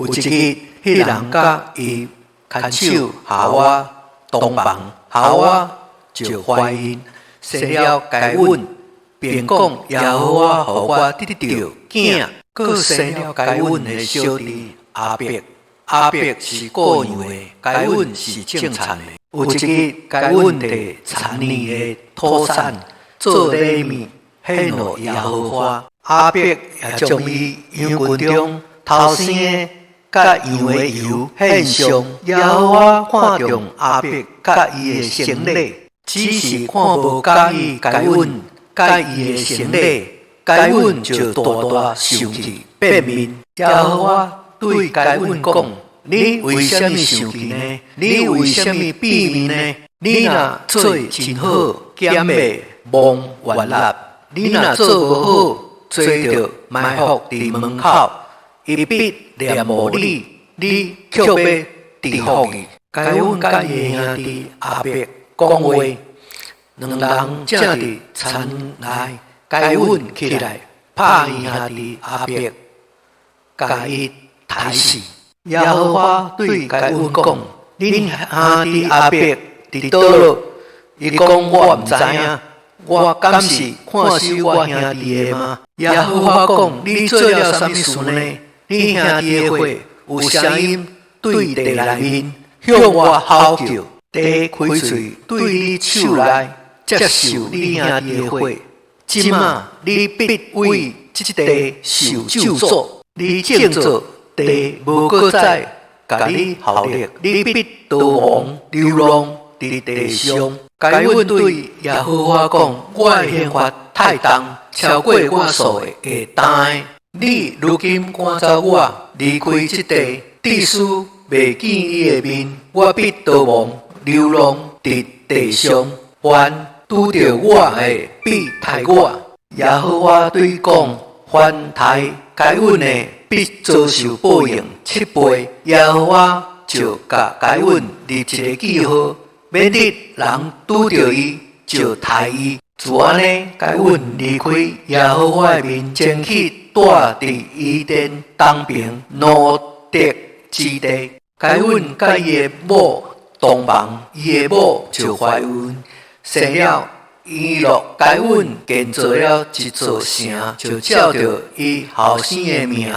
有一日，彼人佮伊牽手夏娃同房，夏娃就懷孕，生了該隱，便講耶和華予我得著囝，閣生了該隱的小弟亞伯。亞伯是顧養的，該隱是種田的。有一日，該隱提田裡的土產做禮物獻予耶和華。亞伯也將伊羊群中頭生的佮羊的油獻上。耶和華看重亞伯佮伊的牲禮，只是看無佮意該隱佮伊的牲禮，該隱就大大生氣變面。耶和華對該隱講：你為啥物生氣呢？你為啥物變面呢？你若做真好，減會蒙悅納；你若做無好，罪就埋伏佇門口，伊必戀慕你，你卻欲制伏伊。該隱佮伊兄弟亞伯講話，兩人正佇田內，該隱起來拍伊兄弟亞伯，共伊刣死。耶和華對該隱講：恁兄弟亞伯佇佗落？伊講我毋知影，我敢是看守我兄弟的嗎？耶和華講：你做了啥物事呢？你兄弟的血有聲音對地內面向我吼叫，地開喙對你手內接受你兄弟的血。這馬你必為這地受咒詛，你種作地無閣再共你效力，你必逃亡流浪佇地上。該隱對耶和華講：我的刑罰太重，超過我所會擔的。你如今趕走我離開這地，致使袂見你的面，我必逃亡流浪佇地上。凡拄著我的，必刣我。耶和華對伊講：凡刣該隱的，必遭受報應七倍。耶和華就共該隱立一个記號，免得人拄著伊就刣伊。就按呢，該隱離開耶和華的面，前去蹛佇伊甸東爿挪得之地。該隱佮伊的某同房，伊的某就懷孕，生了以諾。該隱建造了一座城，就照著伊後生的名，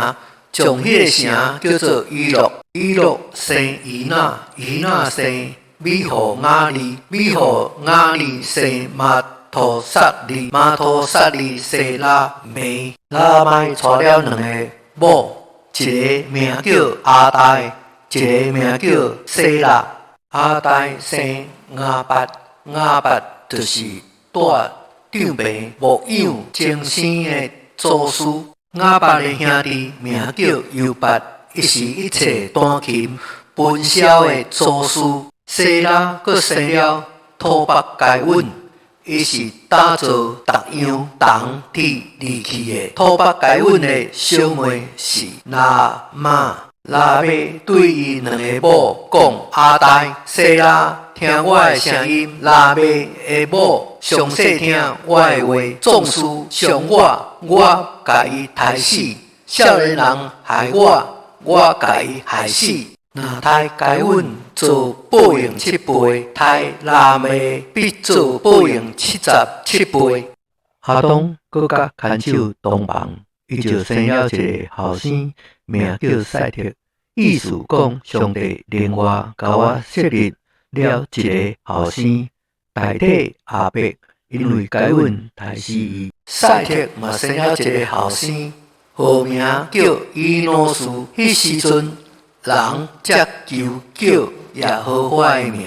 將彼个城叫做以諾。以諾生以哪，以哪生米戶雅利，米戶雅利生瑪土撒利，瑪土撒利生拉麥。拉麥娶了兩个某，一个名叫亞大，一个名叫洗喇。亞大生雅八，雅八就是帶帳棚牧養精牲的祖師。雅八的兄弟名叫猶八，伊是一切彈琴分簫的祖師。洗喇閣生了土伯該隱，伊是打造逐樣銅鐵利器的。土伯該隱的小妹是拿瑪。拉麥對伊兩个某講：亞大、洗喇，聽我的聲音；拉麥的某，詳細聽我的話。壯士傷我，我共伊刣死；少年人害我，我共伊害死。若刣該隱遭報應七倍，刣拉麥必遭報應77倍。亞當閣佮牽手同房，伊就生了一个後生，名叫賽特。意思講，上帝另外共我設立了一个後生，代替亞伯，因為該隱刣死伊。賽特嘛生了一个後生，號名叫以挪士。彼時陣，人才求叫耶和華的名。